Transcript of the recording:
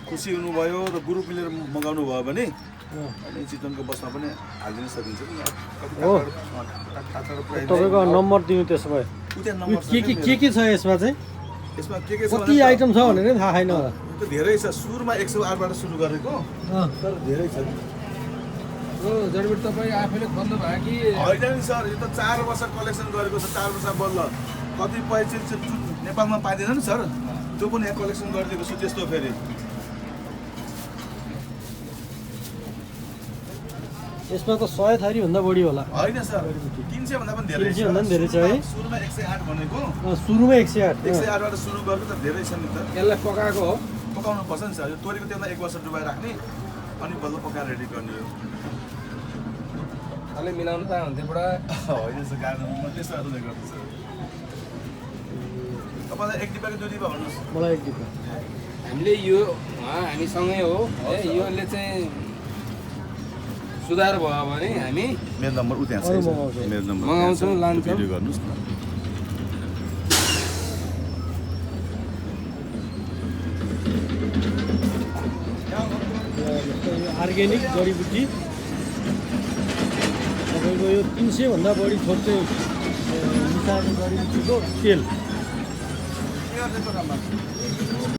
खुसी हुनुभयो र ग्रुप मिलेर मगाउनु भयो भने अनि चितवनको बसमा पनि हालिदिन सकिन्छ नि तपाईँको नम्बर दिनु त्यसो भए के छ यसमा चाहिँ यसमा के छ कति आइटम छ भनेर थाहा छैन होला त्यो धेरै छ सुरुमा 108 बाट सुरु गरेको तर धेरै छ जडीबुटी तपाईँ आफैले खोल्नु भयो कि होइन नि सर यो त 4 वर्ष कलेक्सन गरेको छ 4 वर्ष बल्ल कतिपय चाहिँ नेपालमा पाइँदैन नि सर त्यो पनि यहाँ कलेक्सन गरिदिएको छु त्यस्तो फेरि यसमा त 100 थरी भन्दा बढी होला होइन सर 300 भन्दा पनि धेरै 300 भन्दा पनि धेरै छ है सुरुमा 108 भनेको सुरुमा 108 108 बाट सुरु गरेको त धेरै छ नि त यसलाई पकाएको हो पकाउनु पर्छ नि सर यो तोरीको तेलमा 1 वर्ष डुबाएर राख्ने अनि बल्ल पकाएर रेडी गर्ने हो अलि मिलाउनु त हुन्थ्यो बुढा होइन सर गार्डनमा त्यस्तो हाल्दै गर्दैछ तपाईँलाई 1 डिब्बाको 2 डिब्बा भन्नुहोस् मलाई 1 डिब्बा हामीले यो हामीसँगै हो है योले चाहिँ सुधार भयो भने हामी मेरो नम्बर उता छ मेरो नम्बर मगाउँछौँ लान्छौँ भिडियो गर्नुहोस् न अर्ग्यानिक जडीबुटी तपाईँको यो 300 भन्दा बढी थोक चाहिँ मिसाएको जडीबुटीको तेल